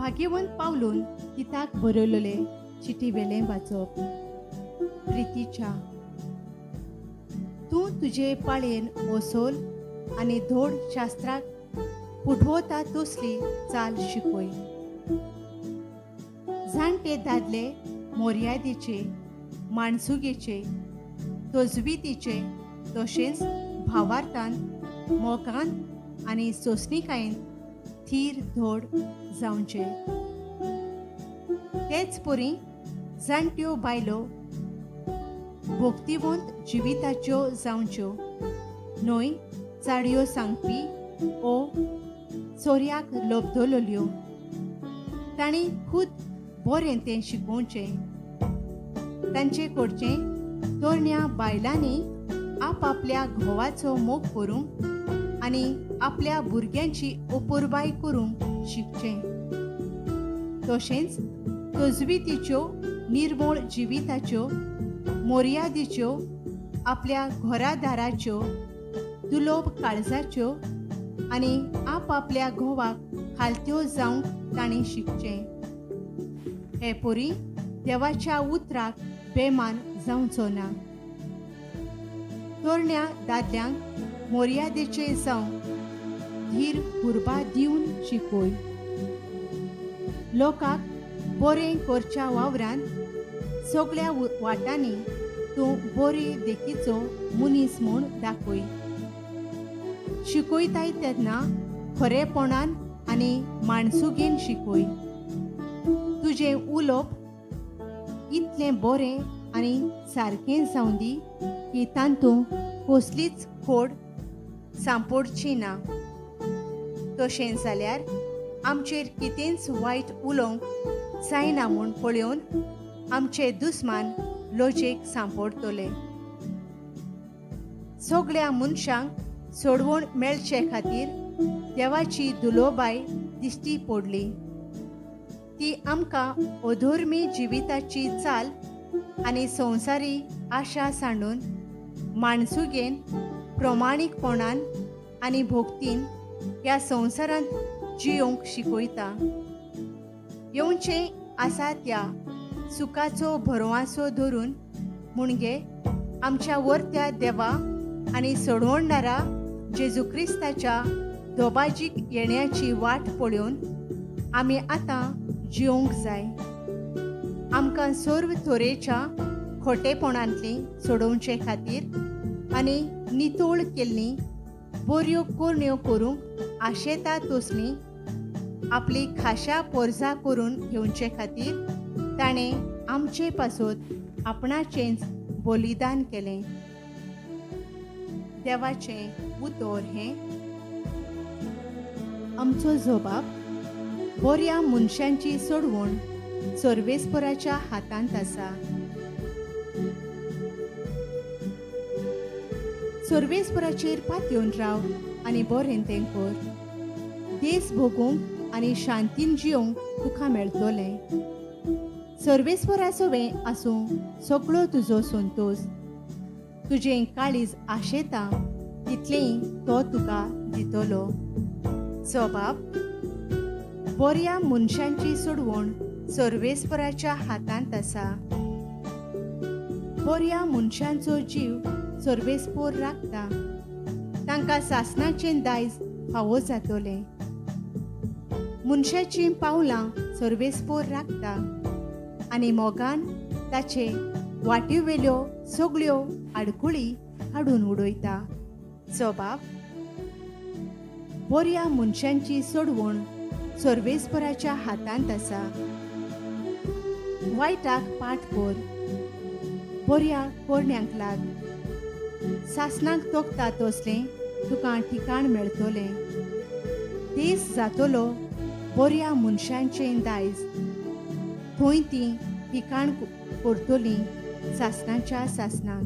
भाग्यवंत पावलून तिताक बरयलेले चिटी वेलें वाचप. प्रितीच्या, तूं तुजे पाळयेन ओसोल आनी धोड शास्त्राक पुठवता तसली चाल शिकय. जाणटे दादले मोर्यादीचे, माणसुगेचे, तजवितीचे तशेंच भावार्थान, मोगान आनी सोंसणिकायेन थीर धोड जावचे. तेच परी जाणट्यो बायलो भक्तिवंत जिविताच्यो जावच्यो, न्हय चाडयो सांगपी ओ चोरयाक लोबदलोल्यो. तांणी खूद बरें तें शिकोवचें. तांचे कडचें तरण्या बायलांनी आपआपल्या घोवाचो मोग करूंक आनी आपल्या भुरग्यांची अपुरबाय करूंक शिकचें. तशेंच तजवितीच्यो, निर्मोळ जिविताच्यो, मोर्यादीच्यो, आपल्या घरादाराच्यो, दुलोब काळजाच्यो आनी आपआपल्या घोवाक खालत्यो जावंक तांणी शिकचें. हे परी देवाच्या उतराक बेमान जावचो ना. तरण्या दादल्यांक मोर्यादेचे जावंक धीर उर्बा दिवन शिकय. लोकांक बरें करच्या वावरान सगळ्या वाटांनी तूं बरे देखीचो मनीस म्हूण दाखय. शिकयताय तेन्ना खरेपणान आनी माणसुगेन शिकय. तुजें उलोवप इतलें बरें आनी सारकें जावं दी की तातूंत कसलीच खोड सांपडची ना. तशें जाल्यार आमचेर कितेंच वायट उलोवंक जायना म्हूण पळोवन आमचे दुस्मान लजेक सांपडटले. सगळ्या मनशांक सोडवण मेळचे खातीर देवाची दुलोबाय दिश्टी पडली. ती आमकां अधर्मी जिविताची चाल आनी संवसारी आशा सांडून माणसुगेन, प्रमाणीकपणान आनी भक्तीन ह्या संवसारांत जियोंक शिकयता. येवचें आसा त्या सुखाचो भरवासो धरून मुणगे आमच्या वरत्या देवा आनी सोडवणारा जेजू क्रिस्ताच्या दोबाजीक येण्याची वाट पळोवन आमी आतां जियोंक जाय. आमकां सर्व तरेच्या खोटेपणांतलीं सोडोवचे खातीर आनी नितळ केल्लीं बऱ्यो करण्यो करूंक आशेता तसलीं आपली खाशा पोरजा करून घेवचे खातीर ताणें आमचे पासत आपणाचेंच बलिदान केलें. देवाचें उतर हें आमचो जबाब बऱ्या मनशांची सोडवण सर्वेस्पराच्या हातांत आसा. सर्वेस्पराचेर पातयेवन राव आनी बरें तें कर. देस भोगूंक आनी शांतीन जियोंक तुका मेळटलें. सर्वेस्पराचो आसूं सगळो तुजो संतोश. तुजें काळीज आशेता तितलेंय तो तुका दितलो. जबाब बऱ्या मनशांची सोडवण सर्वेस्पराच्या हातांत आसा. बऱ्या मनशांचो जीव सर्वेस्पोर राखता. तांकां सासणाचें दायज फावो जातलें. मनशाचीं पावलां सर्वेस्पोर राखता आनी मोगान ताचे वाटेवेल्यो सगळ्यो आडकुळी काडून उडयता. जबाब बऱ्या मनशांची सोडवण सर्वेस्पराच्या हातांत आसा. वायटाक पाठ कर, बऱ्या करण्यांक लाग. सासणाक तोखता तसलें तुका ठिकाण मेळटलें. देस जातलो बऱ्या मनशांचें दायज. थंय तीं ठिकाण करतलीं सासणाच्या सासणाक.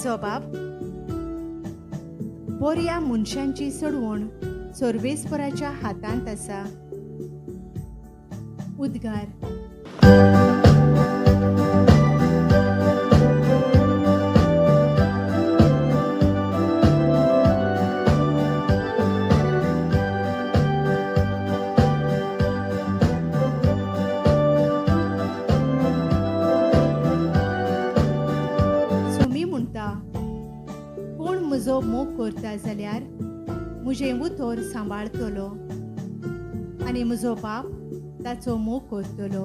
जबाब बऱ्या मनशांची सोडवण सर्वेस्पराच्या हातांत आसा. उद्गार. म्हजो मोग करता जाल्यार म्हजें उतर सांबाळतलो आनी म्हजो बाप ताचो मोग करतलो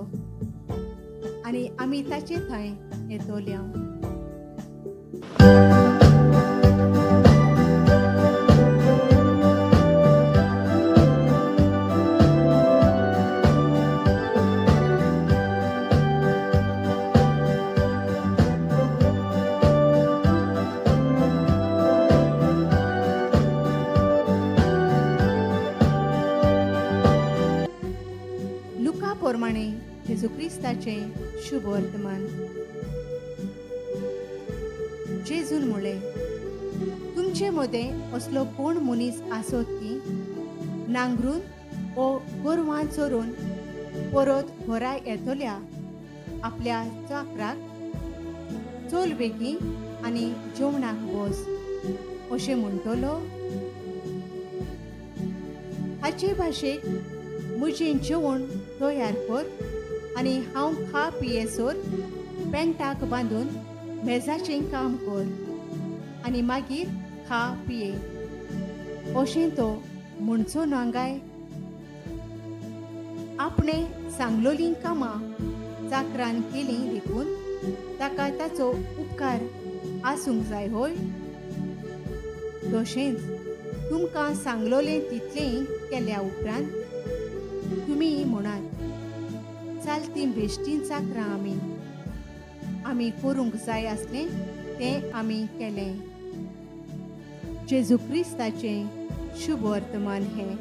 आनी आमी ताचे थंय येतोल्या. लुका प्रमाणे जेजू क्रिस्ताचें शुभ वर्तमान. जेजून म्हणलें, तुमचे मदें असलो कोण मनीस आसत की नांगरून ओ गोरवां चोरून परत घरा येतल्या आपल्या चाकराक चल बेगीन आनी जेवणाक बस अशें म्हणटलो? हाचे भाशेक म्हजें जेवण तयार कर आनी हांव खा पियेसर पेंटाक बांदून मेजाचें काम कर आनी मागीर खा पिये अशें तो म्हणचो ना काय? आपणें सांगलोलीं कामां चाकरान केलीं देखून ताका ताचो उपकार आसूंक जाय होय? तशेंच तुमकां सांगलोलें तितलेंय केल्या उपरांत तुमी म्हणात, चालतीं बेश्टीं चाकरां आमी आमी करूंक जाय आसलें तें आमी केलें. जेजू क्रिस्ताचें शुभ वर्तमान हें.